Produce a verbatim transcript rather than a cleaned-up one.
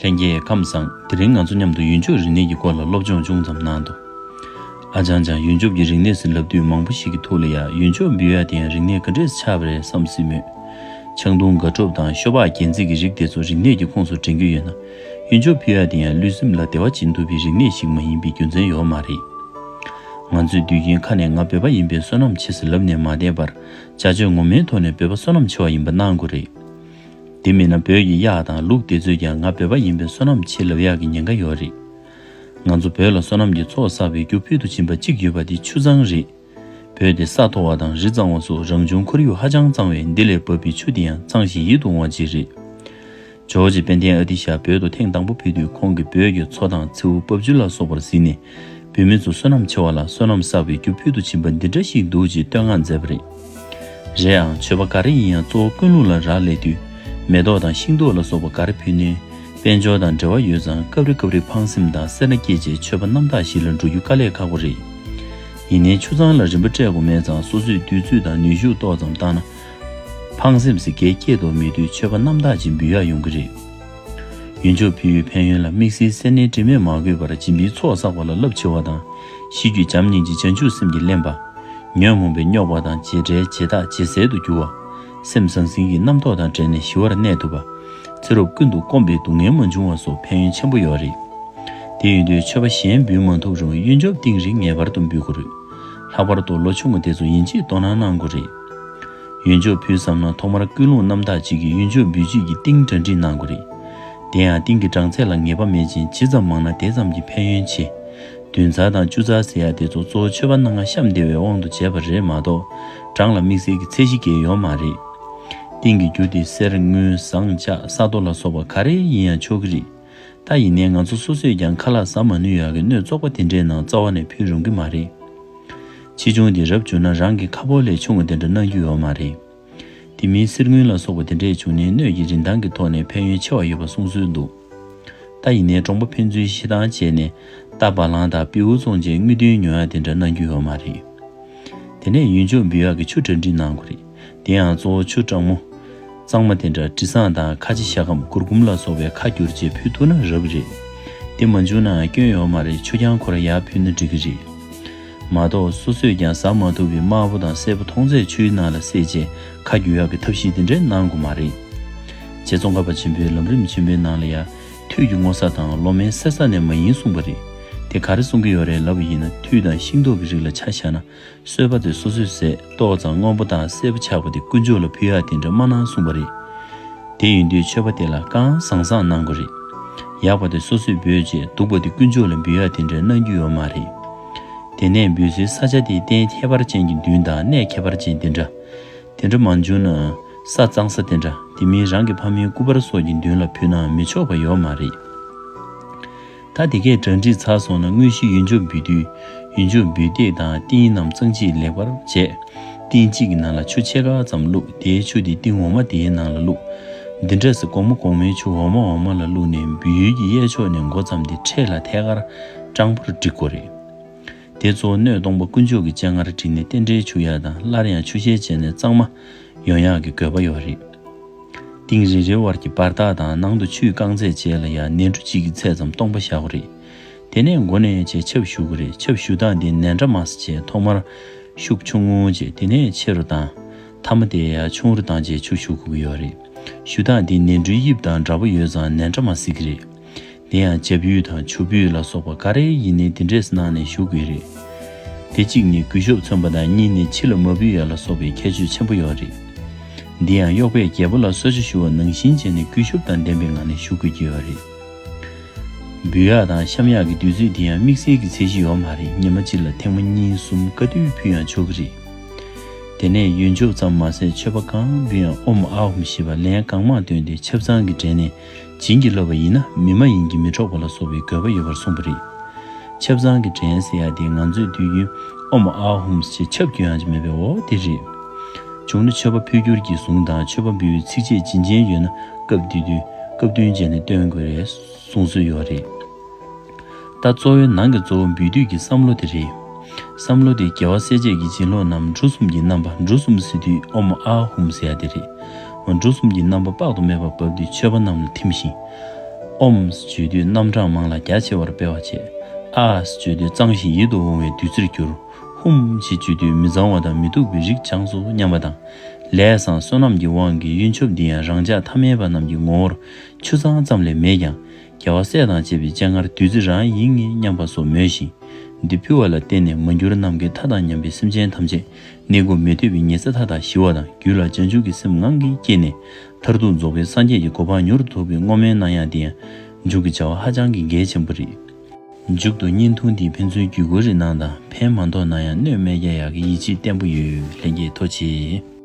ལྷན་རྒྱས་ཁམས་བཟང་། དེ་རིང་ང་ཚོ་མཉམ་དུ་ཡུལ་ཕྱོགས་རིག་གནས་ཀྱི་སྐོར་ལ་སློབ་སྦྱོང་ཅུང་ཙམ་གནང་དོ། ཨ་ཅང་ཅང་། ཡུལ་ཕྱོགས་ཀྱི་རིག་གནས་ཟེར་ལབ་དུས་མང་པོ་ཞིག་གི་ཐུགས་ལ་ཡ་ཡུལ་ཕྱོགས་འབུལ་ཡ་དེ་ཡང་རིག་གནས་ག་འདྲས་ཆགས་པ་རེད་བསམ་སྲིད་མོད། ཆང་འཐུང་དགའ་སྤྲོ་དང་ཤོ་སྦག་རྒྱན་རྩེད་ཀྱི་རིགས་དེ་ཚོ་རིག་གནས་ཀྱི་ཁོངས་སུ་འདྲེན་གྱི་ཡོད་ན། ཡུལ་ཕྱོགས་འབུལ་ཡ་དེ་ཡང་ལུས་སེམས་ལ་བདེ་བ་སྦྱིན་ཐུབ་པའི་རིག་གནས་ཤིག་མ་ཡིན་པའི་རྒྱུ་མཚན་ཡོད་མ་རེད། ང་ཚོས་དུས་རྒྱུན་ཁ་ནས་ང་བོད་པ་ཡིན་པས་བསོད་ནམས་ཆེ་ཟེར་ལབ་ནས་མ་བསྡད་པར། བྱ་སྤྱོད་ངོ་མའི་ཐོག་ནས་བོད་པ་བསོད་ནམས་ཆེ་བ་ཡིན་པ་གནང་དགོས་རེད། དེ་མིན་ན་བོད་ཀྱི་གཡག་དང་ལུག་དེ་ཚོས་ཀྱང་ང་བོད་པ་ཡིན་པས་བསོད་ནམས་ཆེ་ལབ་ཡག་གི་ཉེན་ཁ་ཡོད་རེད། ང་ཚོ་བོད་ལ་བསོད་ནམས་ཀྱི་ཚོགས་བསགས་པའི་རྒྱུ་ཕུལ་དུ་ཕྱིན་པ་གཅིག་ཡོད་པ་དེ་ཆུ་གཙང་རེད། བོད་དེ་ས་མཐོ་བ་དང་རི་གཙང་བ་སོགས་རང་བྱུང་ཁོར་ཡུག་ཧ་ཅང་གཙང་བས་འདི་ལས་བབས་པའི་ཆུ་དེ་ཡང་གཙང་ཞིང་ཡིད་དུ་འོང་བ་ཅིག་རེད། ཇོར་ཇི་དཔལ་ལྡན་ཨ་ཏི་ཤ་བོད་དུ་ཐེངས་དང་པོ་ཕེབས་དུས་ཁོང་གིས་བོད་ཀྱི་མཚོ་དང་མཚེའུ་འབབ་ཆུ་ལ་སོགས་པར་གཟིགས་ནས། བོད་མི་ཚོ་བསོད་ནམས་ཆེ་བ་ལ་བསོད་ནམས་བསགས་པའི་རྒྱུ་ཕུལ་དུ་ཕྱིན་པ་འདི་འདྲ་ཞིག་འདུག་ཅེས་བསྟོད་བསྔགས་མཛད་པ་རེད། རེད་ཨང་། མཆོད་པ་ག་རེ་ཡིན་ཡང་གཙོ་བོ་ཀུན་སློང་ལ་རག་ལས་དུས། མེ་ཏོག་དང་ཤིང་ཏོག་ལ་སོགས་པ་ག་རེ་ཕུལ་ནའི། དཔལ་འབྱོར་དང་འབྲེལ་བ་ཡོད་ཙང་སྐབས་རེ་སྐབས་རེ་ཕངས་སེམས་དང་སེར་སྣ་སྐྱེས་རྗེས་མཆོད་པ་རྣམ་དག་ཞིག་ལ་འགྲོ་རྒྱུ་དཀའ་ལས་ཁག་པོ་རེད། ཡིན་ནའི་ཆུ་གཙང་ལ་རིན་པ་སྤྲད་དགོས་མེད་ཙང་སོ་སོས་དུས་ཚོད་དང་ནུས་ཤུགས་ཏོག་ཙམ་བཏང་ན། ཕངས་སེམས་ཟེར་གྱི་སྐྱེ་དོ་མེད་དུས་མཆོད་པ་རྣམ་དག་ཅིག་འབུལ་ཡག་ཡོང་གི་རེད། ཡུལ་ཕྱོགས་ཕུལ་ཡུལ་ཕན་ཡོན་ལ་དམིགས་བསལ་སེར་སྣའི་དྲི་མས་མ་གོས་པར་སྦྱིན་པའི་ཚོགས་བསགས་པ་ལ་རླབས་ཆེ་བ་དང་། ཤེས་རྒྱུད་བྱམས་སྙིང་རྗེ་བྱང་ཆུབ་སེམས་ཀྱིས་བརླན་པ། ཉོན་མོངས་པའི་རྙོག་པ་དང་བྱེད་འབྲེལ་བྱེད་ཐག་ཇེ་གསལ་དུ་གྱུར་བ། སེམས་ཟང་ཟིང་གི་རྣམ་རྟོག་དང་བྲལ་ནས་ཞི་བར་གནས་ཐུབ་པ། ཚེ་རབས་ཀུན་ཏུ་སྐོམ་པའི་སྡུག་བསྔལ་མ་འབྱུང་བ་སོགས་ཕན་ཡོན་ཆེན་པོ་ཡོད་རེད། དེ་ཡིན་དུས་མཆོད་པ་གཞན་འབུལ་མ་ཐུབ་རུང་ཡུལ་ཕྱོགས་སྟེང་རིགས་ངེས་པར་དུ་འབུལ་དགོས་རེད། ལྷག་པར་དུ་ལོ་ཆུང་བ་དེ་ཚོ་ཡིན་གཅིག་དོ་སྣང་གནང་དགོས་རེད། ཡོན་ཆབ་ཕུལ་བསམ་ན་ཐོག་མར་ཀུན་སློང་རྣམ་དག་ཅིག་གིས་ཡོན་ཆབ་འབུལ་བྱེད་ཀྱི་ཏིང་གྲ་སྒྲིག་གནང་དགོས་རེད། དེ་ཡང་ཏིང་གི་གྲངས་ཚད་ལ་ངེས་པ་མེད་ཅིང་ཇི་ཙམ་མང་ན་དེ་ཙམ་གྱིས་ཕན་ཡོན་ཆེ། བདུན་ཚར་དང་བཅུ་ཚར་ཟེར་ཡ་དེ་ཚོ་གཙོ་བོ་མཆོད་པ་གནང་ང་བཤམས་བདེ་བའི་དབང་དུ་བྱས་པ་རེད་མ་གཏོགས། གྲངས་ལ་དམིགས་བསལ་གྱི་ཚད་གཞི་གང་ཡང་ཡོད་མ་རེད། ཏིང་གི་རྒྱུ་དེ་གསེར་དངུལ་ཟངས་ལྕགས་ས་རྡོ་ལ་སོགས་པ་ག་རེ་ཡིན་ཡང་ཆོག་གི་རེད། ད་ཡིན་ནའི་ང་ཚོ་སོ་སོས་ཀྱང་ཁ་ལག་ཟ་མ་ནུས་ཡག་གི་སྣོད་བཙོག་པ་དེ་འདྲའི་ནང་རྩ་བ་ནས་ཕུལ་རུང་གི་མ་རེད། ཆེ་ཆུང་དེ་རབ་བྱུང་ན་རང་གི་ཁ་ཕོར་ལས་ཆུང་བ་དེ་འདྲ་གནང་རྒྱུ་ཡོད་མ་རེད། དེ་མིན་གསེར་དངུལ་ལ་སོགས་པ་དེ་འདྲས་བྱུང་ནས་སྣོད་ཀྱི་རིན་ཐང་གི་ཐོག་ནས་ཕན་ཡོན་ཆེ་བ་ཡོད་པ་གསུངས་སྲོལ་འདུག་ད་ཡིན་ནའི་གྲོང་པ་ཕན་ཚུན་བཤད་སྟངས་བྱས་ནས་རྟ་བ་ལང་དང་སྤྲེའུ་བཙོང་བྱས་དངུལ་དོན་ཉོ་ཡག་དེ་འདྲ་གནང་རྒྱུ་ཡོད་མ་རེད། དེ་ནས་ཡོན་ཆབ་འབུལ་ཡག་གི་ཆུ་གྲ་སྒྲིག་གནང་དགོས་རེད། དེ་ཡང་གཙོ་བོ་ཆུ་གྲང་མོ། གཙང་མ་དེ་འདྲ་དྲི་བཟང་དང་ཁ་ཆེ་ཤ་སྐམ་གུར་གུམ་ལ་སོགས་པའི་ཁ་བསྒྱུར་བྱས་ཕུལ་ཐུབ་ན་རབ་རེད། དེ་མ་བྱུང་ན་སྐྱོན་ཡོད་མ་རེད། ཆུ་རྐྱང་ཁོ་ར་ཡར་ཕུལ་ན་འགྲིག་གི་རེད། མ་གཏོགས་སོ་སོས་ཀྱང་ཟ་མ་ཐུབ་པའི་དམར་པོ་དང་སེར་པོ་མཐོང་ཚད་ཆུའི་ནང་ལ་བསྲེས་རྗེས་ཁ་བསྒྱུར་ཡག་གི་ཐབས་ཤེས་དེ་འདྲ་གནང་དགོས་མ་རེད། རྗེ་ཙོང་ཁ་པ་ཆེན་པོའི་ལམ་རིམ་ཆེན་པོའི་ནང་ལ་ཡང་ཐུད་ཀྱི་སྔོ་ས་དང་ལོ་མའི་སེར་ས་ནས་མ་ཡིན་གསུངས་པ་རེད། དེ་ག་རེ་གསུང་གི་ཡོད་རེད་ལབ་པ་ཡིན་ན། ཐུད་དང་ཤིང་ཏོག་གི་རིགས་ལ་ཆ་བཞག་ན། གསོལ་བ་དེ་སོ་སོས་ཟས་ཏོག་ཙམ་སྔོན་པོ་དང་སེར་པོ་ཆགས་པ་དེ་དཀོན་མཆོག་ལ་ཕུལ་ཡག་དེ་འདྲ་མ་གནང་གསུངས་པ་རེད། དེ་ཡིན་དུས་མཆོད་པ་དེ་ལ་གང་བཟང་བཟང་གནང་དགོས་རེད། ཡག་པ་དེ་སོ་སོས་འབུལ་རྗེས་སྡུག་པ་དེ་དཀོན་མཆོག་ལ་འབུལ་ཡག་དེ་འདྲ་གནང་རྒྱུ་ཡོད་མ་རེད། དེ་ནས་འབུལ་སའི་ས་ཆ་དེའི་རྟེན་ཁྱད་པར་ཅན་གྱི་མདུན་དང་གནས་ཁྱད་པར་ཅན་དེ་འདྲ། དེ་འདྲ་མ་བྱུང་ན། ས་གཙང་ས་དེ་འདྲ། དེ་མིན་རང་གི་ཕ་མའི་སྐུ་པར་སོགས་ཀྱི་མདུན་ལ་ཕུལ་ན་མི་ཆོག་པ་ཡོད་མ་རེད། ད་དེ་གས་གྲ་སྒྲིག་ཚར་སོང་ན་དངོས་གཞི་ཡོན་ཆབ་འབུལ་དུས། ཡོན་ཆབ་འབུལ་སྟེགས་དང་ཏིང་རྣམས་གཙང་ཕྱིས་ལེགས་པར་བྱས། ཏིང་གཅིག་གི་ནང་ལ་ཆུ་ཕྱེད་ཀ་ཙམ་བླུགས། དེའི་ཆུ་དེ་ཏིང་འོ་མ་དེའི་ནང་ལ་བླུགས། འདི་འདྲ་སེ་གོང་མ་གོང་མའི་ཆུ་འོ་མ་འོ་མ་ལ་བླུགས་ནས་འབུལ་ཡུལ་གྱི་གཡས་ཕྱོགས་ནས་འགོ་བརྩམས་ཏེ་འཕྲེད་ལ་ཐད་ཀར་སྤྲང་པོར་བསྒྲིག་དགོས་རེད། དེ་གཙོ་བོ་སྣོད་སྟོང་པ་དཀོན་མཆོག་གི་སྤྱན་སྔར་བསྒྲིགས་ནས་རྟེན་འབྲེལ་འཆུག་ཡག་དང་སླར་ཡང་ཆུ་བཤལ་བྱས་ནས་གཙང་མ་ཡོང་ཡག་གི་དགོས་པ་ཡོད་རེད། ཏིང་རེ་རེའི་བར་གྱི་བར་ཐག་དང་ནང་དུ་ཆུས་བཀང་ཚད་བཅས་ལ་ཡང་ནས་འབྲུ་གཅིག་གི་ཚད་ཙམ་སྟོང་པ་བཞག་དགོས་རེད། དེ་ནས་མགོ་ནས་བྱས་ཆབ་བཞུ་དགོས་རེད། ཆབ་བཞུ་སྟངས་དེ་ནས་འདྲ་མ་ཟེར་བྱས་ཐོག་མར་ཤུགས་ཆུང་ངུ་བྱས་དེ་ནས་ཆེ་རུ་བཏང་། ཐ་མ་དེ་ཡང་ཆུང་རུ་བཏང་བྱས་ཆུ་བཞུ་དགོས་ཀྱི་ཡོད་རེད། བཞུ་སྟངས་དེ་ནས་འབྲུའི་དབྱིབས་དང་འདྲ་པོ་ཡོད་ཙང་ནས་འདྲ་མ་ཟེར་གྱི་རེད། དེ་ཡང་རྒྱབ་ཡུལ་དང་ཕྱོགས་ཕུད་ལ་སོགས་པ་ག་རེ་ཡིན་ནའི་དེ་འདྲས་གནང་ནས་བཞུགས་དགོས་རེད། དེ་གཅིག་ནི་གུས་ཞབས་མཚོན་པ་དང་གཉིས་ནི་ཕྱི་ལ་མ་ཕུད་ཡ་ལ་སོགས་པའི་ཁྱད་ཆོས་ཆེན་པོ་ཡོད་རེད། འདི་ཡང་གཡོག་པས་རྒྱལ་པོ་ལ་གསོལ་ཇ་ཞུ་བ་ནང་བཞིན་བྱས་ནས་གུས་ཞབས་དང་ལྡན་པའི་ངང་ནས་བཞུགས་དགོས་ཀྱི་ཡོད་རེད། འབུལ་ཡག་དང་བཤམ་ཡག་གི་དུས་ཚོད་དེ་ཡང་དམིགས་བསལ་གྱི་ཚད་གཞི་ཡོད་མ་རེད། ཉི་མ་གཅིག་ལ་ཐེངས་མ་གཉིས་གསུམ་ག་དུས་ཕུལ་ཡང་ཆོག་གི་རེད། དེ་ནས་ཡོན་ཆབ་ཙམ་མ་ཟད་མཆོད་པ་གང་འབུལ་ཡང་ཨོཾ་ཨཱཿཧཱུྃ་ཞེས་པ་ལན་གང་མང་བཏོན་ཏེ་ཆབ་གཙང་གི་གྲས་ནས་བྱིན་གྱིས་བརླབས་པ་ཡིན་ན་མི་མ་ཡིན་གྱིས་མི་འཕྲོག་པ་ལ་སོགས་པའི་དགོས་པ་ཡོད་པར་གསུངས་པ་རེད། ཆབ་གཙང་གི་གྲས་ཟེར་ཡག་དེ་ང་ཚོས་དུས་རྒྱུན་ཨོཾ་ཨཱཿཧཱུྃ་ཞེས་ཆབ་བསྐྱོན་ཡག་ཅིག་མེད་པའི་འོ་དེ་རེད། བྱུང་ན་མཆོད་པ་ཕུལ་སྒྱུར་གྱི་གཟུངས་དང་མཆོད་པ་འབུལ་བའི་ཚིགས་བཅད་བྱིན་ཅན་ཡོད་ན་སྐབས་དེ་དུས་སྐབས་བསྟུན་བྱས་ནས་བཏོན་དགོས་རེད་གསུངས་སྲོལ་ཡོད་རེད། ད་གཙོ་བོའི་ནང་གི་གཙོ་བོ་འབུལ་དུས་ཀྱི་བསམ་བློ་དེ་རེད། བསམ་བློ་དེ་རྒྱལ་བ་སྲས་བཅས་ཀྱི་བྱིན་རླབས་རྣམས་འབྲུ་གསུམ་གྱི་རྣམ་པ། འབྲུ་གསུམ་ཟེར་དུས་ཨོཾ་ཨཱཿཧཱུྃ་ཟེར་ཡ་དེ་རེད། འབྲུ་གསུམ་གྱི་རྣམ་པ་དཔག་ཏུ་མེད་པ་བབས་ཏེ་མཆོད་པ་རྣམས་ལ་ཐིམ་ཞིང་། ཨོམ་ཞེས་བརྗོད་དུས་རྣམ་གྲངས་མང་ལ་རྒྱ་ཆེ་བར་སྤེལ་བ་བྱས། ཨ་ཞེས་བརྗོད་དུས་གཙང་ཞིང་ཡིད་དུ་འོང་བའི་བདུད་རྩིར་གྱུར། ཧུམ་ཞེས་བརྗོད་དུས་མི་གཙང་བ་དང་མི་སྡུག་པའི་རིགས་སྦྱངས་སོ་སྙམ་པ་དང་། ལས་བཟང་བསོད་ནམས་ཀྱི་དབང་གིས་གཡོན་ཆབ་འདི་ཡང་རང་ཅག་ཐ་མལ་པ་རྣམས་ཀྱི་ངོ་བོར་ཆུ་གཙང་ཙམ་ལས་མེད་ཀྱང་། རྒྱལ་བ་སྲས་དང་བཅས་པའི་སྤྱན་སྔར་བདུད་རྩི་རང་ཡིན་ངེས་སྙམ་པ་སོགས་མོས་ཤིང་། འདི་ཕུལ་བ་ལ་བརྟེན་ནས་མ་གྱུར་ནམ་མཁའི་མཐའ་དང་མཉམ་པའི་སེམས་ཅན་ཐམས་ཅད་གནས་སྐབས་མི་ཐུབ་པའི་ཉེ་ས་མཐའ་དག་ཞི་བ་དང་རྒྱུད་ལ་བྱང་ཆུབ་ཀྱི་སེམས་ངང་གིས་སྐྱེས་ནས་མཐར་ཐུག་རྫོགས་པའི་སངས་རྒྱས་ཀྱི་གོ་འཕང་མྱུར་ཐོབ་པའི་བསྔོ་སྨོན་གནང་ཡག་འདི་ཡང་མཇུག་གི་བྱ་བ་ཧ་ཅང་གི་གལ་ཆེན་པོ་རེད། མཇུག་ཏུ་བརྙན་ཐུང་འདི་ཕན་ཚུན་བརྒྱུད་སྐུར་རེ་གནང་དང་ཕན་མ་ཐོགས་ན་ཡང་གནོད་མེད་རྒྱག་ཡག་གི་ཡིད་ཆེས་བརྟན་པོ་ཡོད། ལྷན་རྒྱས་ཐུགས་རྗེ་ཆེ།